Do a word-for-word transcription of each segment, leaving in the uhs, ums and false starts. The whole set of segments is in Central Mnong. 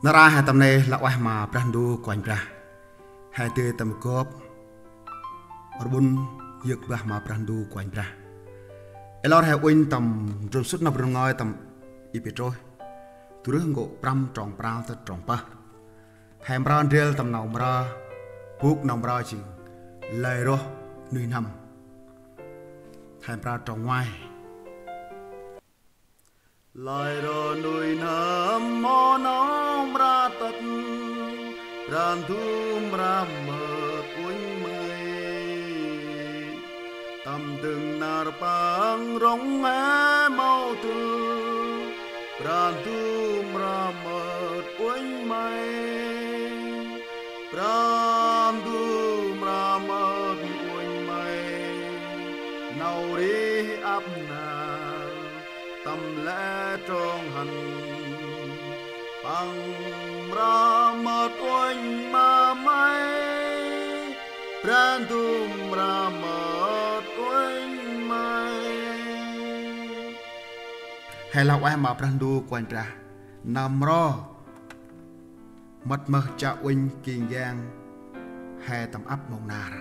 Nar aơ he tâm nê lah ueh ma Brah Ndu Kôranh Brah. He dơi tâm rgop rƀŭn yơk bah ma Brah Ndu Kôranh Brah. Ê lor he uănh tâm ndrom sŭt nau Brah Ndu ngơi tâm I Pêtrôs du rơh nkô̆ prăm trong prao tât trong pơh. He mprơ ndrel tâm nau mprơ, bôk nau mprơ jêng lơi roh nuih n'hâm. He mprơ trong ngoai. Lơi roh nuih n'hâm mâu nau mra tât, Brah Ndu mra mât uănh may. Tâm dâng nar Păng rŏng he mâu dơi, Brah Ndu mra mât uănh may. Brah Ndu mra mât uănh may. Nau rêh ăp nar tâm lĕ trong hăn, Păng mra mât uănh ma may. Brah Ndu mra mât uănh may. He lah ueh ma Brah Ndu Kôranh Brah, nơm mro mât mơh chiă uănh king yang he tâm ăp mông nar.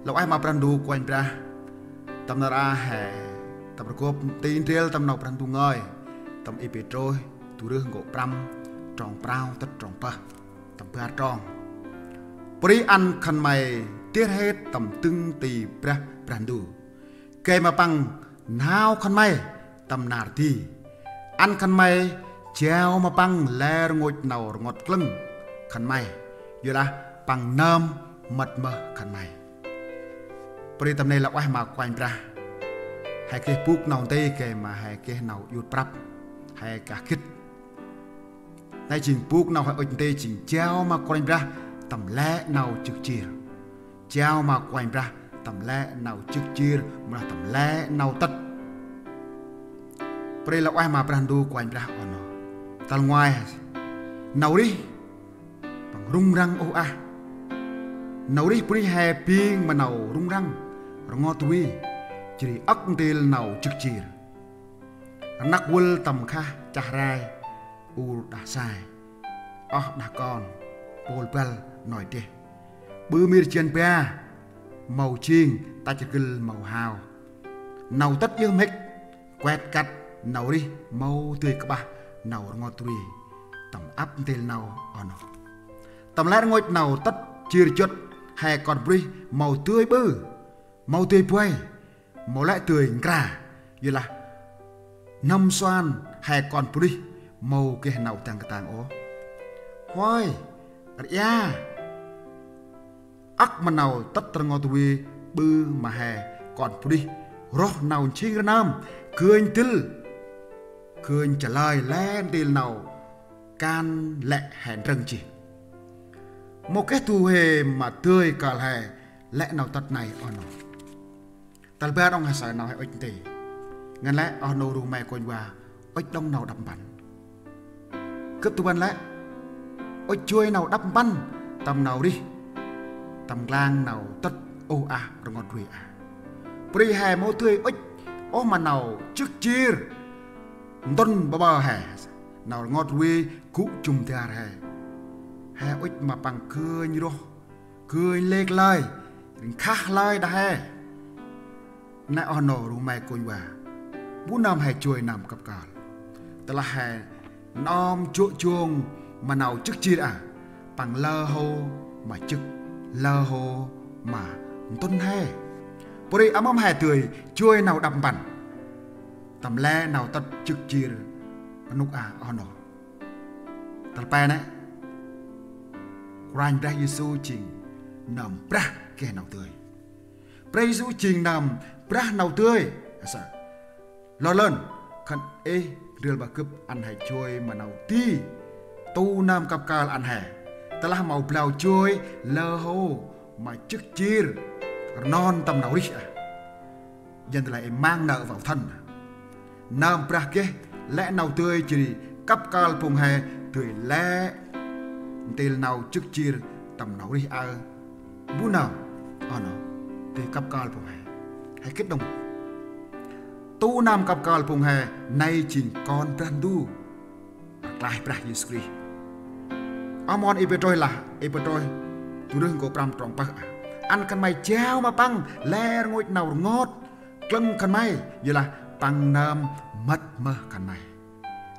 Lah ueh ma Brah Ndu Kôranh Brah, tâm nar aơ he tâm rgop nti ndrel tâm nau Brah Ndu ngơi tâm I Pêtrôs du rơh nkô̆ prăm trong prao tât trong pơh, tâm bar trong. Pô ri ăn khân may dêh rhêt tâm dâng ti Brah Brah Ndu, gay ma Păng n'hao khân may tâm nar di. Ăn khân may jao ma Păng lĕ rngôch nau rngot klâng khân may, yorlah Păng nơm mât mơh khân may. Pô ri tâm nê lah ueh ma Kôranh Brah. He geh bôk nau nti gay ma he geh nau djôt prăp, he kah gĭt. Nây jêng bôk nau he ŭch nti jêng jao ma Kôranh Brah tâm lĕ nau jŏt jêr. Jao ma Kôranh Brah tâm lĕ nau jŏt jêr, mâu lah tâm lĕ nau tât. Pô ri lah ueh ma Brah Ndu Kôranh Brah oh nô. Tal ngoai, nau rêh Păng rŭng răng ôh ah. Nau rêh bunuyh he bêng ma nau rŭng răng, rngot rvê, jêh ri âk ntil nau jŏt jêr. Rnăk vâl tâm khah chah rai, ur đah sai, oh đah kon, pôl băl noi deh. Ƀư mir jan ba, mâu jêng tăch rgâl mâu hao. Nau tât yơh mhĭk, kuet kăt nau rêh mâu dơi kƀah nau rngot rvê tâm ăp ntil nau oh nô. Tâm lĕ rngôch nau tât jêr jŏt he kon bunuyh mâu dơi ƀư, mâu dơi buay, mâu lĕ dơi nkra, yorlah n'hâm suan he kon bunuyh mâu geh nau dăng katang ôh. Huơi, ria, âk ma nau tât rngot rvê ƀư ma he kon bunuyh roh nau nsing rnơm, gơnh dĭl, gơnh chalơi lĕ ntil nau kan lĕ he ndrơng jêh. Mâu geh du huê ma dơi kơl he lĕ nau tât nây oh nô. Tal bar đŏng he saơ nau he ŭch nti. Ngăn lĕ oh nô ruh may kônh va, ŭch đŏng nau đăp mpăn. Gâp du ƀăn lĕ, ŭch joi nau đăp mpăn tâm nau rêh, tâm nklang nau tât ôh ah rngot rvê ah. Pô ri he mâu dơi ŭch ôh ma nau jŏt jêr, ntŭn ƀaƀơ he, nau rngot rvê gŭ jŭm dar he. He ŭch ma Păng gơnh roh, gơnh lêk lơi, nkhah lơi đah he. Nây oh nô ruh may kônh va, bu nơm he joi nơm kăp kơl. Tơlah he nơm jŏ jong ma nau jŏt jêr a, Păng lơ hô ma jŏt, lơ hô ma ntŭn he. Pô ri a mâm he dơi joi nau đăp mpăn tâm lĕ nau tât jŏt jêr rnôk a oh nô. Tal pe nây, Kôranh Brah Yêsu jêng nơm Brah geh nau dơi. Brah Yêsu jêng nơm Brah nau dơi. Ơ saơ, lor lơn, khân ê ndrel ma gâp ăn he joi ma nau di. Tu nơm kăp kơl ăn he. Tơlah mâu blau joi lơ hô ma jŏt jêr rnon tâm nau rêh ah, dăn tơlah ê mang nơm vào thân. Nơm Brah geh lĕ nau dơi jêh ri kăp kơl phung he dơi lĕ ntil nau jŏt jêr tâm nau rêh aơ. Bu nơm oh nô dơi kăp kơl phung he, he gĭt đŏng. Tu nơm kăp kơl phung he nây jêng kon Brah Ndu, rklaih Brah Yêsu Krist. Oh mon i Pêtrôs lah, i Pêtrôs du rơh nkô̆ prăm trong pơh a. Ăn khân may jao ma Păng lĕ rngôch nau rngot klâng khân may, yorlah Păng nơm mât mơh khân may.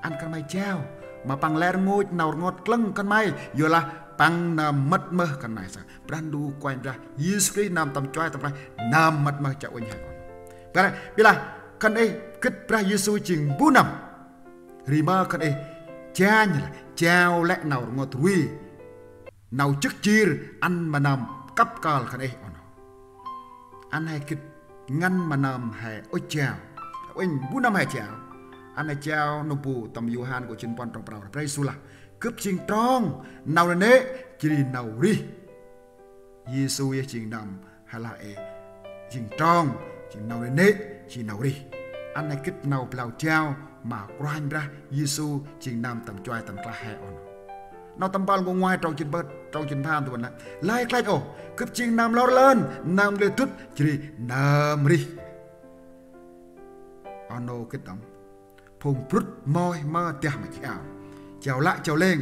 Ăn khân may jao ma Păng lĕ rngôch nau rngot klâng khân may, yorlah Păng nơm mât mơh khân may saơ. Brah Ndu Kôranh Brah Yêsu Krist nơm tâm chuai tâm rklaih, nơm mât mơh chiă uănh he. Ƀiălah, ƀiălah khân ay gĭt Brah Yêsu jêng mbu nơm, ri mơ khân ay janh lah jao lĕ nau rngot rvê, nau jâk jêr ăn ma nơm kăp kơl khân ay oh nô. Ăn he gĭt ngăn ma nơm he ŭch jao. Uănh mbu nơm he jao. Ăn he jao nơm bu tâm Yôhan nkô̆ jât puăn trong prao, Brah Yêsu lah: Gâp jêng trong, nau nanê̆, jêh ri nau rêh. Yêsu yơh jêng nơm, he lah ê jêng trong, jêng nau nanê̆, jêng nau rêh. Ăn he gĭt nau blao jao ma Kôranh Brah Yêsu jêng nơm tâm chuai tâm rklaih he oh nô. Nau Tâm Mpơl nkô̆ ngoai trong jât pơh, trong jât pham tâm ban lah: Lơi klach ôh, gâp jêng nơm lor lơn, nơm nglĕ dŭt, jêh ri nơm rêh. Oh nô gĭt đŏng. Phung brŭt moih mơ dah ma jao, jao lă jao lêng.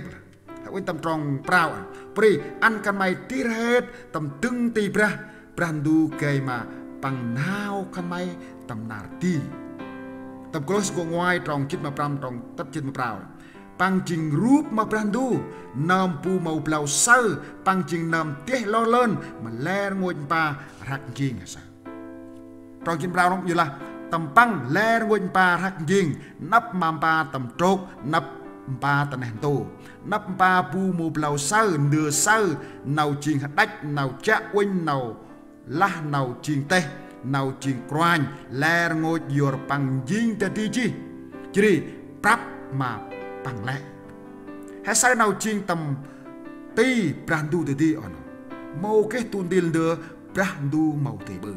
Uănh tâm trong prao a: Pô ri ăn khân may dêh rhêt tâm dâng ti Brah, Brah Ndu gay ma Păng nao khân may tâm nar di. Tâm Kôlôs nkô̆ ngoai trong jât ma prăm, trong tât jât ma prao: Păng jêng rup ma Brah Ndu, nơm bu mâu blao saơ, Păng jêng nơm dêh lor lơn ma lĕ rngôch mpa rhăk njêng saơ. Trong jât prao nơh yorlah tâm Păng lĕ rngôch mpa rhăk njêng, nđâp ma mpa tâm trôk, nđâp mpa ta neh ntu, nđâp mpa bu mâu blao saơ, ndơ saơ nau jêng hđăch, nau chiă uănh, nau lah, nau jêng têh, nau jêng kruanh, lĕ rngôch yor Păng njêng ta di jêh, jêh ri prăp ma Păng lĕ. He saơ nau jêng tâm ti Brah Ndu ta di oh nô. Mâu geh du ntil ndơ Brah Ndu mâu dơi ƀư.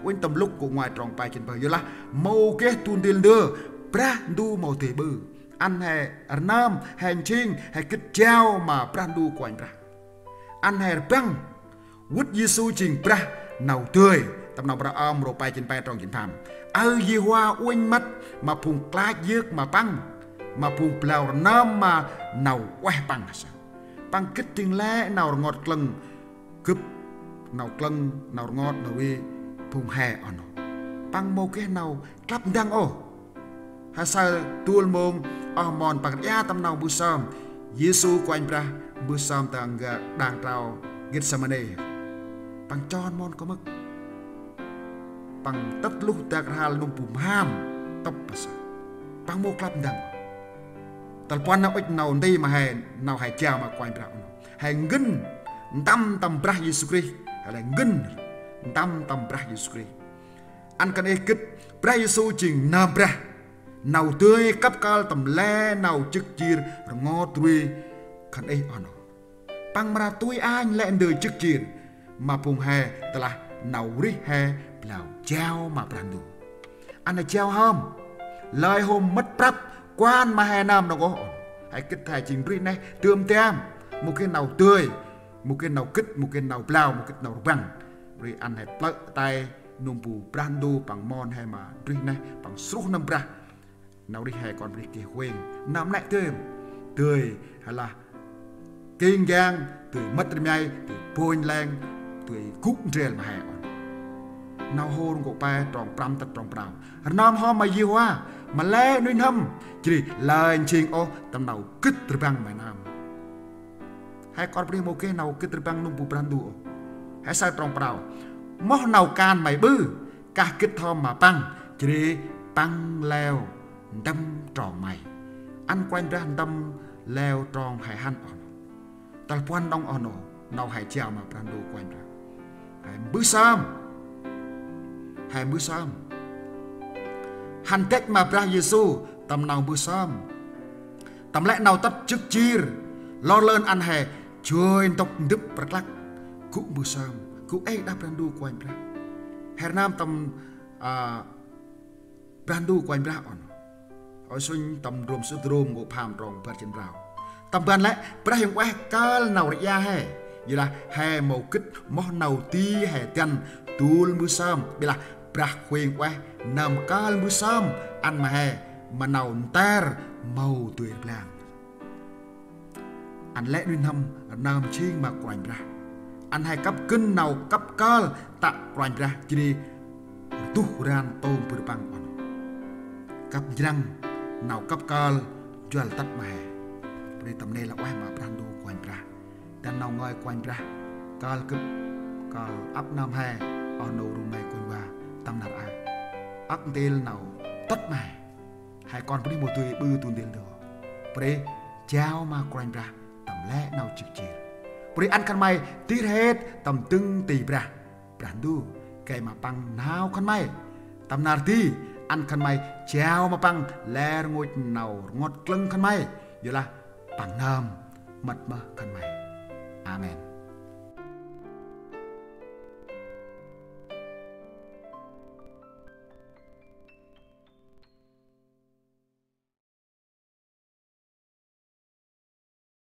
Uănh tâm Luk nkô̆ ngoai trong pe jât pơh: Yorlah mâu geh du ntil ndơ Brah Ndu mâu dơi ƀư. Ăn he rnơm, he nsing, he gĭt jao ma Brah Ndu Kôranh Brah. Ăn he rbăng vât Yêsu jêng Brah nau dơi. Tâm Nau Mprơ Ơm mrô pe jât pe trong jât pham: Aơ Yêhôva uănh măt ma phung klach yơk ma Păng, ma phung blao rnơm ma nau ueh Păng saơ. Păng gĭt dâng lĕ nau rngot klâng, gâp nau klâng, nau rngot, nau rvê phung he oh nô. Păng mâu geh nau klăp ndăng ôh. He saơ dôl mông oh mon Păng rdja tâm nau mbơh sơm, Yêsu Kôranh Brah mbơh sơm ta ngăn đang trao Gêtsêmanê. Păng chon mon kmơ̆k. Păng tât luh dak rhal nơm bu mham tŭp pơsơ. Păng mâu klăp ndăng. Tal puăn nơh ŭch nau nti ma he, nau he jao ma Kôranh Brah oh nô. He ngăn ntăm tâm Brah Yêsu Krist. He lĕ ngăn ntăm tâm Brah Yêsu Krist. Ăn khân ay gĭt Brah Yêsu jêng nơm Brah, nau dơi kăp kơl tâm lĕ nau jâk jêr rngot rvê khân ay oh nô. Păng mra tui anh lĕ ndơ jâk jêr ma phung he, tơlah nau rêh he blao jao ma Brah Ndu. Ăn he jao hŏm, lơi hôm mât prăp kuan ma he nơm nơh ôh. He gĭt he jêng ndruyh neh dơm dam, mâu geh nau dơi, mâu geh nau gĭt, mâu geh nau blao, mâu gĭt nau rbăng. Ri ăn he plơ̆ tay nơm bu Brah Ndu Păng mon he ma ndruyh neh, Păng sruh nơm brah. Nau rêh he kon rêh geh huêng. Nơm nĕ dơi, dơi he lah king gang, dơi mât rmei, dơi bônh leng, dơi gŭ ndrel ma he oh nô. Nau Hôr nkô̆ pe trong prăm tât trong prao: Rnơm hŏm ma Yêhôva ma lĕ nuih n'hâm, jêh ri lơi nsing ôh tâm nau gĭt rbăng ma nơm. He kon rêh mâu geh nau gĭt rbăng nơm bu Brah Ndu ôh. He saơ trong prao: Moh nau kan may ƀư, kah gĭt hŏm ma Păng, jêh ri Păng leo ntăm trong may. Ăn Kôranh Brah ntăm leo trong he hăn oh nô. Tal puăn đŏng oh nô, nau he jao ma Brah Ndu Kôranh Brah. He mbơh sơm. He mbơh sơm. Hăn dăch ma Brah Yêsu tâm nau mbơh sơm. Tâm lĕ nau tât jâk jêr lor lơn ăn he joi ntŭk ndŭp prăk lăk gŭ mbơh sơm, gŭ ê đah Brah Ndu Kôranh Brah. He rnơm tâm, a, Brah Ndu Kôranh Brah oh nô. Ôi sŭnh tâm ndrôm sŭt Rôm nkô̆ pham trong bar jât prao. Tâm ban lĕ Brah Huêng Ueh kơl nau rdja he. Yorlah he mâu gĭt moh nau di he dăn dôl mbơh sơm. Ƀiălah Brah Huêng Ueh nơm kơl mbơh sơm ăn ma he ma nau nter mâu dơi rblang. ăn lĕ nuih n'hâm nơm nsing ma Kôranh Brah. Ăn he kâp gân nau kâp kơl tă Kôranh Brah jêh ri rduh ran tông bâr Păng ăn kâp njrăng nau kâp kơl njuăl tât ma he. Pôri tâm nê lah ueh ma Brah Ndu Kôranh Brah. Dăn nau ngơi Kôranh Brah kơl gâp, kơl ăp nơm he, oh nô ru may kônh va tâm nar aơ. Âk ntil nau tât ma he. He kon bunuyh mâu dơi ƀư du ntil dơh. Pôri jao ma Kôranh Brah tâm lĕ nau jik jêr. Pôri ăn khân may dêh rhêt tâm dâng ti Brah, Brah Ndu, gay ma Păng n'hao khân may. Tâm nar di ăn khân may jao ma Păng lĕ rngôch nau rngot klâng khân may. Yorlah Păng nơm mât mơh khân may. Amen.